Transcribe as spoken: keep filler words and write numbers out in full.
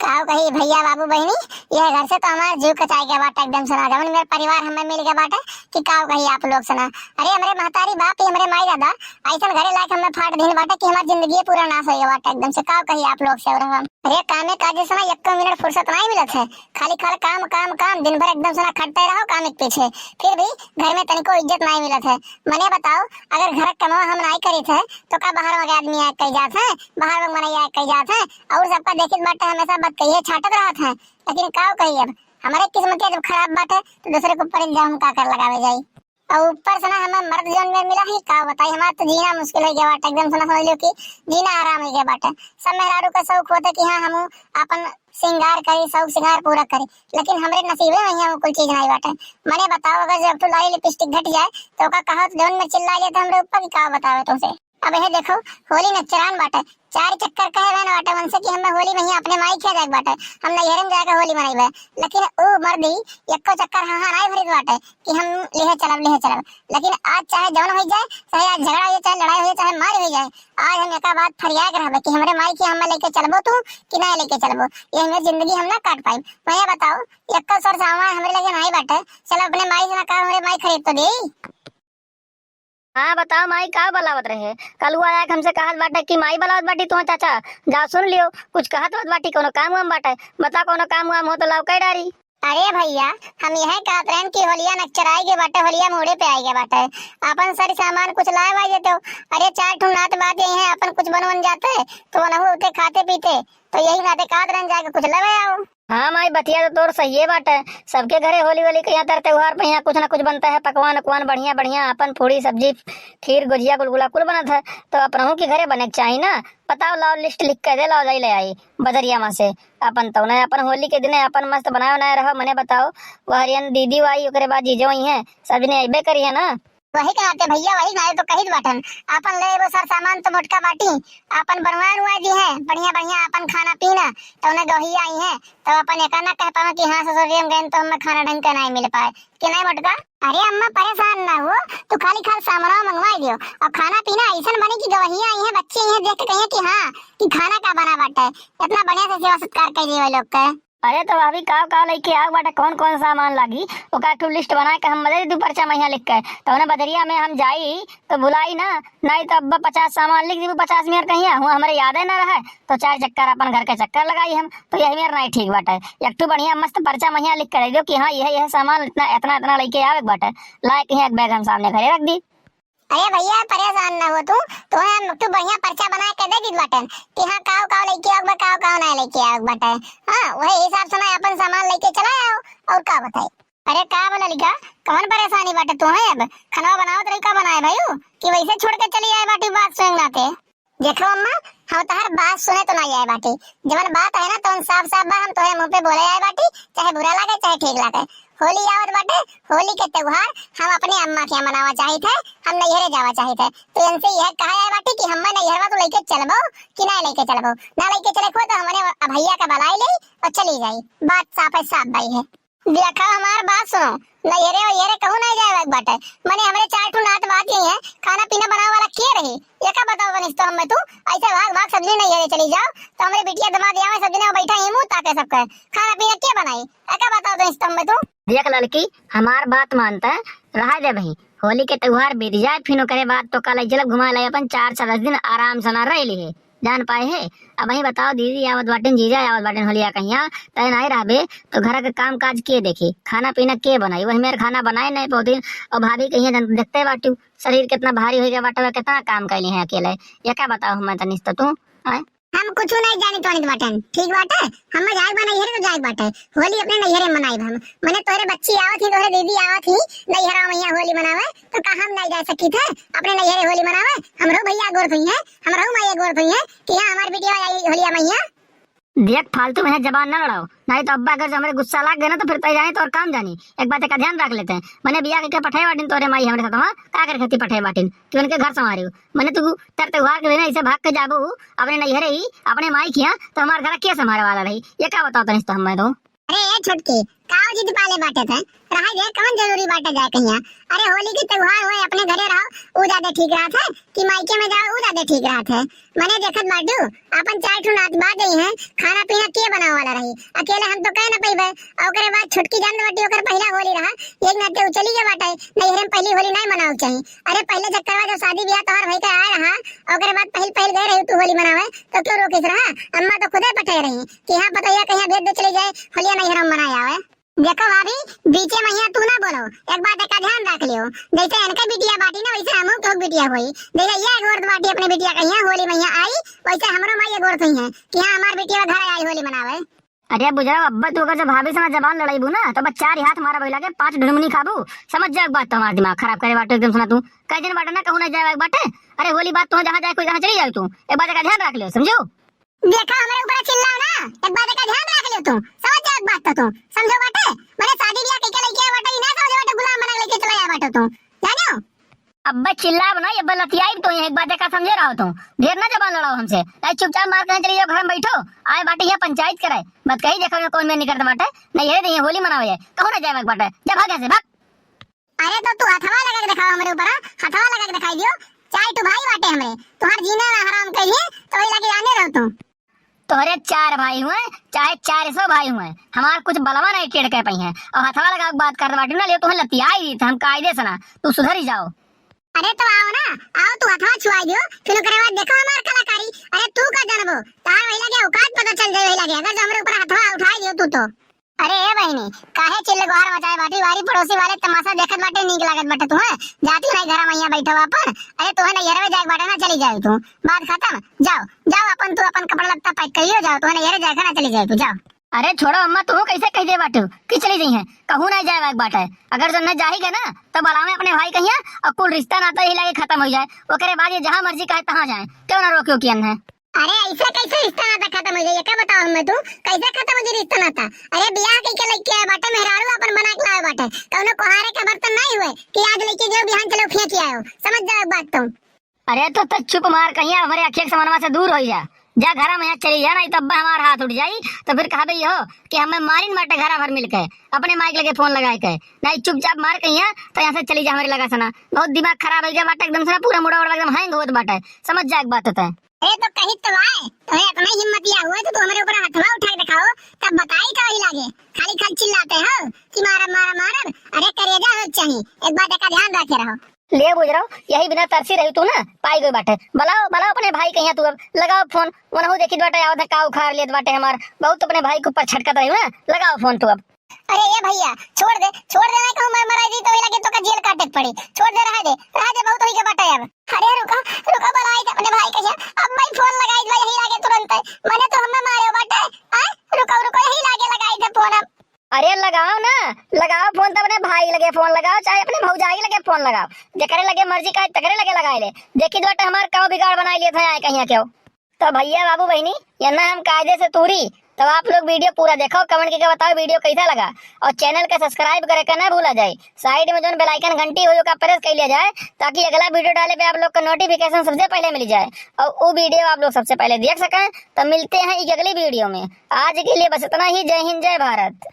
काव कही भइया बाबू बहिनी, यह घर से तो हमार जीव कचाइ गया बाटे एकदम से ना, जवन मेर परिवार हमें मिल गया बाटे कि काव कही आप लोग से ना। अरे हमरे महतारी बाप ही हमरे माई दादा ऐसन घरे लायक हमें फाट दिन बाटे कि हमार जिंदगी पूरा नाश होइ गया बाटे एकदम से, काव कही आप लोग से। और हम अरे कामे काजे से ना एको मिनट फुर्सत नाहीं मिलत है, खाली खाली काम काम काम, दिन भर एकदम से ना खटते रहो काम के पीछे, फिर भी घर में तनिको इज्जत नाहीं मिलत है। मने बताओ, अगर घर के कमवा हम नाहीं करीत है तो का बाहर वाले आदमी आके कही जात है, बाहर वाले मनई आके कही जात है, और सबका देखित बाटे हमेशा बतकहिए छाटत रहत है। लेकिन काव कही अब, हमरे किस्मतिया जब खराब बाटे तो दूसरे के ऊपर इल्जाम का कर लगावे जाई। और ऊपर से ना हमें मर्द जौन में मिला ही, का बताई, हमार तो जीना मुश्किल होइ गया बाटे एकदम से ना, समझ लो कि जीना हराम होइ गया बाटे। सब मेहरारू का शौक होते कि हाँ हम अपन श्रृंगार करी, शौक श्रृंगार पूरा करी, लेकिन हमरे नसीबे में यहाँ कुल चीज नाहीं बाटे। मने बताओ, अगर जब तो लाली लिपस्टिक घट जाए तो का कहो तो जौन में चिल्ला लेते हमरे ऊपर की, का बतावे तुमसे। अब यह देखो, होली नचरान बाटे, चार चक्कर कहे बहन बाटे उनसे कि हमें होली में ही अपने माई खिया जाए बाटे, हम नैहरे में जाके होली मनाइबे। लेकिन ऊ मर्दी एको चक्कर हाँ हाँ नाहीं भरित बाटे कि हम लेहे चलब, लेहे चलब। लेकिन आज चाहे जौन होइ जाए, चाहे आज झगड़ा होइ जाए, चाहे लड़ाई होइ जाए, चाहे मार होइ जाए, आज हम एका बात फरियाए के रहबे कि हमरे माई के हमें लेके चलबो तू कि नाहीं लेके चलबो। ये हमें जिंदगी हम ना काट पाइब। भइया बताओ, एको सर सामान हमरे लगे नाहीं बाटे, चलो अपने माई से ना कहा, हमरे माई खरीद तो दे। हाँ बताओ माई, का बलावत रहे? कल हुआ आया हमसे कहत बाटे कि माई बलावत बाटी तुम्हार चाचा, जाओ सुन लियो, कुछ कहत बाटी, कोनो काम वाम बाटे, बता कोनो काम वाम हो तो लाओ कह डारी। अरे भइया, हम यह कहत रहन कि होलिया नक्चराई के बाटे, होलिया मूड़े पे आई के बाटे, अपन सारी सामान कुछ लाए वाए देते हो। अरे चार ठो नात बात यही है, अपन कुछ बनवन जाते तो नहु उते खाते पीते, तो यही नाते कहत रहन जाके कुछ लवे आओ। हाँ माई, बतिया तो तोर सहिए बाटे। सबके घरे होली वोली के यहाँ तर त्योहार पे यहाँ कुछ ना कुछ बनता है, पकवान उकवान बढ़िया बढ़िया, अपन पूड़ी सब्जी, खीर गुजिया गुलगुला कुल बनत है, तो अपनहू के घरे बने के चाही ना। बताओ, लाओ लिस्ट लिख के दे, लाओ जाई ले आई बजरिया में से। अपन तो ना अपन होली के दिने अपन मस्त बनाए बनाए रहो। मने बताओ, वहरियन दीदी आई, ओकरे बाद जीजो आई हैं, सब जने अइबे करी है ना। वही कहते भइया, वही नाते तो कहित बाटन, आपन ले एगो सर सामान तो मोटका बाटी, आपन बनवा उनवा दिहे बढ़िया बढ़िया आपन खाना पीना, तो उन्हें गवहिया आई हैं, तो आपन एका ना कह पावे कि हाँ ससुरिया में गए तो हमें खाना ढंग का नाहीं मिल पाए, कि नाहीं मोटका? अरे अम्मा परेशान ना हो, तू खाली खाल सामानवा मंगवा दियो और खाना पीना ऐसन बनी कि गवहिया आई हैं, बच्चे आई हैं, देख के कहिए कि हाँ, कि खाना का बना बाटे, इतना बढ़िया से सेवा सत्कार कर दिए लोग के। अरे तो भाभी, काव काव लेके आवे बाटे, कौन कौन सामान लागी, ओका एक ठो लिस्ट बना के हम दे दी, पर्चा में यहाँ लिख के। तो उन्हें बजरिया में हम जाई तो भुलाई ना, नाहीं तो अब्बा पचास सामान लिख दी, पचास मिनट कहीं हूँ, हमरे यादे ना रहे, तो चार चक्कर अपन घर के चक्कर लगाई हम। तो यही मेर नाहीं ठीक बाटे, एक ठो बढ़िया मस्त पर्चा में यहाँ लिख के दे दो कि हाँ, यह यह सामान इतना इतना इतना लेके आवे के बाटे, लाए के यहाँ एक बैग हम सामने घरे रख दी। अरे भइया, परेशान ना हो तू, तोहे हम एक ठो बढ़िया पर्चा बना के दे दीत बाटन कि हाँ, काव काव लेके आवे बा, काव काव नाहीं लेके आवे बाटे। हाँ, वही हिसाब से ना अपन सामान लेके चला आओ, और का बताई। अरे का बोला लिखा, कौन परेशानी बाटे तोहे? अब खनवा बनावत रही, का बनाए भाई कि वैसे छोड़ के चली आए बाटी बात सुन नाते? देखो अम्मा, हम तोहर बात सुने तो नाहीं आए बाटी, जवन बात है ना तवन साफ साफ बा, हम तोहरे मुँह पे बोले आए बाटी, चाहे बुरा लागे चाहे ठीक लागे। होली आवत बाटे, होली के त्योहार हम अपने अम्मा के यहाँ मनावा चाहित है, हम नैहरे जावा चाहित है। तो इनसे यह कहा आए बाटी कि हमें नैहरवा तो लेके चलबो कि नाहीं लेके चलबो? ना लेके चले को तो हमने भइया का बलाई ले और चली जाई, बात साफ है, साफ बाई है। देखा हमार बात सुनो, नैहरे वैहरे कहूँ नाहीं जाए बाटे, मने हमरे चार ठो नात बात यही है, खाना पीना बनावे वाला के रही? एका बताओ तनी तो हमें तू, ऐसे भाग भाग सब जने नैहरे चली जाओ, तो हमरे बिटिया दमाद यहाँ में सब जने बैठा ही मुँह ताके सबके, खाना पीना के बनाई? एका बताओ तनी तो हमें तू। देख लड़की, हमार बात मानता, रहा दे भाई, होली के त्योहार बीत जाए, फिर ओकरे बाद तो कल चलब घुमा ले अपन चार से दस दिन आराम से ना रह लिए। जान पाए है। अबहीं बताओ, दीदी आवत बाटिन, जीजा आवत बाटिन होलिया कहिया, तय नाहीं रहबे तो घर के काम काज के देखी, खाना पीना के बनाई? वही मेर खाना बनाए नाहीं पौती, और भाभी कहिया जन देखते बाटू शरीर कितना भारी होइ गया बाटे, कितना काम कैली हैं अकेले। ये का बताओ हमें तनिस तो तू, आय? हम कुछ नाहीं जानी तोनित बाटन, ठीक बाटे, हम जाए बा नैहरे तो जाए बाटे, होली अपने नैहरे मनाई हम। मने तोहरे बच्ची आवत ही, तोहरे दीदी आवत ही नैहरा मैया होली मनावे, तो का हम नाहीं जा सकी थे अपने नैहरे होली मनावे? हमरो भइया गोर हुई है, हमरो माई गोर हुई है कि हाँ हमार बिटिया आई होलिया मैया। देख फालतू में जबान ना लड़ाओ, नाहीं तो अब्बा अगर जो हमरे गुस्सा लाग गए ना तो फिर तय जाने तो और काम जानी। एक बात का ध्यान रख लेते हैं, मने बिया के पठाए बाटिन तोरे माई हमरे साथ वहाँ का कर खेती पठाए बाटिन कि उनके घर संभारे हो। मने तू तर त्योहार के दिन ऐसे भाग के जाबो अपने नैहरे ही अपने माई के यहाँ, तो हमार घर के संभारे वाला रही? ये का बताओ तनिस तो हमें तो। अरे ए छोटकी, काव जिद पाले बाटे थे? रहा जे, कौन जरूरी बाटे जाए कहिया? अरे होली के त्योहार होए, अपने घरे रहो, उ ज्यादा ठीक रहत है कि मायके में जाओ, उ ज्यादा ठीक रहत है। मने देखत बाटू, अपन चार ठो नात बाज गई हैं, खाना पीना के बनावे वाला रही? अकेले हम तो कह ना पइबे। और ओकरे बाद छोटकी जान बाटी, ओकर पहला होली रहा, एक नाते उ चली गए बाटे, नैहरे में पहली होली नहीं मनावे चाहिए। अरे पहले चक्करवा जब शादी ब्याह तोहर भई के आए रहा, ओकरे बाद पहिल पहिल गए रही तू होली मनावे, तो क्यों रोकिस रहा? अम्मा तो खुदे पठे रही कि हाँ पतोहिया कहिया भेज दे चली जाए, होलिया नैहरे में मनाए आवे। देखो भाभी, बीचे मइया तू ना बोलो, एक बात का ध्यान रख लियो, जैसे इनके बिटिया बाटी ना वैसे हमहू के बिटिया होई। जैसे ये एगोरत बाटी अपने बिटिया कहिया होली मइया आई, वैसे हमरो माई एगोरत हुई है कि हाँ हमार बिटिया घर आई होली मनावे। अरे बुजरा, अब्बा तू अगर जब भाभी से ना जबान लड़ाईबू ना तो बस चार हाथ मारा बैला के पांच ढुनमुनी खाबू। समझ जा एक बात, तो हमार दिमाग खराब करे बाटे एकदम से ना तू। कई दिन बाटे ना कहूँ ना जाए बाटे। अरे होली बाद तू जहाँ जाए कोई जहाँ चली जाए तू, एक बात का ध्यान रख लियो, समझो। देखा, हमरे ऊपर चिल्लाओ ना, एक बात का ध्यान रख लियो तू, समझ जा एक बात तो तू, समझो बाटे, मने शादी ब्याह कइके लइके आए बाटे, ई ना समझे बाटे, गुलाम बना के लइके चला आए बाटे तू, जानियो? अब्बे चिल्लाब ना, अब्बे लतियाइब तो, एक बात का समझे रहो तू, ढेर ना जबान लड़ाओ हमसे, नहीं चुपचाप मार कहीं चली जाओ, घर में बैठो, आए बाटे यहाँ पंचायत करे, मत कही देखो ये कौन में निकलत बाटे, नहीं ये नहीं होली मनावे जाए, कहूँ ना जाए बाटे, जा भाग यहाँ से, भाग। अरे तो तू हथवा लगा के दिखाओ हमरे ऊपर, हाँ? हथवा लगा के दिखाई दियो। चार ठो भाई बाटे हमरे, तोहार जीना ना हराम करिए, तो वही लगे आने रहो तू। तोहरे चार भाई हुए, चाहे चार सौ भाई हुए, हमार कुछ बलवा नहीं टेढ़ के पई है। और हथवा लगा के बात कर बाटी ना, ले तोहे लतियाई दी, हम कायदे से ना, तू सुधर ही जाओ। अरे तो आओ ना, आओ तू हथवा छुआई दियो, फिर ओकरे बाद देखो हमार कलाकारी। अरे तू का जानबो, तार वही लगे औकात पता चल जाए वही लगे, अगर जो हमरे ऊपर हथवा उठाई दियो तू तो। अरे ए बहिनी, काहे चिल्ले गोहार मचाए बाटी? बारी पड़ोसी वाले तमाशा देखत बाटे, नीक लागत बाटे तुहे? जाती नहीं घर में यहाँ बैठो अपन। अरे तुहे नैहरवे जाए बाटे ना, चली जाए तू। बात खत्म। जाओ, जाओ अपन, तू अपन कपड़ा लत्ता पैक करियो, जाओ, तुहे नैहरे जाए ना, चली जाए तू, जाओ। अरे छोड़ो अम्मा, तू कैसे कह दे बाटू कि चली जाई है? कहूँ नहीं जाए बाटे। अगर जो न जाही के ना, तो बुलावे अपने भाई कहिया और कुल रिश्ता नाता यही लगे खत्म हो जाए। ओकरे बाद ये जहाँ मर्जी कहे तहाँ जाए, क्यों ना रोकियो कि अन्हे। अरे ऐसे कैसे रिश्ता नाता खत्म हो जाई, का बताओ हमें तू, कैसे खत्म हो जाई रिश्ता नाता? अरे बियाह कइके लइके आए बाटे, मेहरारू अपन बना के लाए बाटे, कौनो कोहारे के बर्तन नहीं हुए कि आज लइके जाओ बिहान चलो फेंक आयो, समझ जाओ बात तुम। अरे तो, तो चुप मार कहिया, हमरे अखिया के समनवा से दूर हो जा, जा घर में यहाँ चली जा, नहीं तो अब्बा हमार हाथ उठ जाई, तो फिर कहबे यो कि हमें मारिन बाटे घरा भर मिलके, अपने माइक लगे फोन लगाए के, नहीं चुपचाप मार कहिया, तो यहाँ से चली जा हमरे लगा से ना, बहुत दिमाग खराब हो गया बाटे एकदम से ना, पूरा मुड़ा उड़ा एकदम हैंग होत बाटे, समझ जा एक बात होता है। अरे तो कही तो आए, तोहे इतना हिम्मतिया हुआ तो तू हमरे ऊपर हथवा उठा के दिखाओ, तब बताई तो वही लागे। खाली खाली चिल्लाते हो कि मारब, मारब, मारब। अरे करेजा हो चाहिए, एक बात का ध्यान रखे रहो। ले बुजरो, यही बिना तरसी रही तू ना, पाई गई बाटे। बुलाओ, बुलाओ अपने भाई कहिया तू अब, लगाओ फोन, वनहु देखित बाटे आवत है का उखाड़ लेत बाटे हमार, बहुत अपने भाई के ऊपर छटकत रही ना, लगाओ फोन तू अब। अरे ए भैया, छोड़ दे, छोड़ दे, नहीं कहूँ मैं मराई दी तो ही लगे तो का जेल काटे के पड़ी। छोड़ दे, रह दे, रह दे, बहुत होई के बाटे अब। अरे रुका, रुका, बुलाई दे अपने भाई कहिया। अब मैं फोन लगाई दे यही लगे तुरंत। मने तो हमें मारे बाटे। आ? रुको, रुको, यही लगे लगाई दे फोन अब। अरे लगाओ ना, लगाओ फोन तो अपने भाई लगे फोन लगाओ, चाहे अपने भौजाई लगे फोन लगाओ। जेकरे लगे मर्जी का तकरे लगे लगाए ले। देखी दो हमार काव बिगाड़ बनाई लिए थे आए कहिया क्यों। तो भैया, बाबू, बहिनी, यन्ना हम कायदे से तूरी, तो आप लोग वीडियो पूरा देखो, कमेंट करके बताओ वीडियो कैसा लगा, और चैनल का सब्सक्राइब करे का ना भूला जाए। साइड में जोन बेल आइकन घंटी हो, ओका प्रेस कर लिया जाए, ताकि अगला वीडियो डाले पे आप लोग का नोटिफिकेशन सबसे पहले मिल जाए और वो वीडियो आप लोग सबसे पहले देख सकें। तो मिलते हैं एक अगली वीडियो में। आज के लिए बस इतना ही। जय हिंद, जय भारत।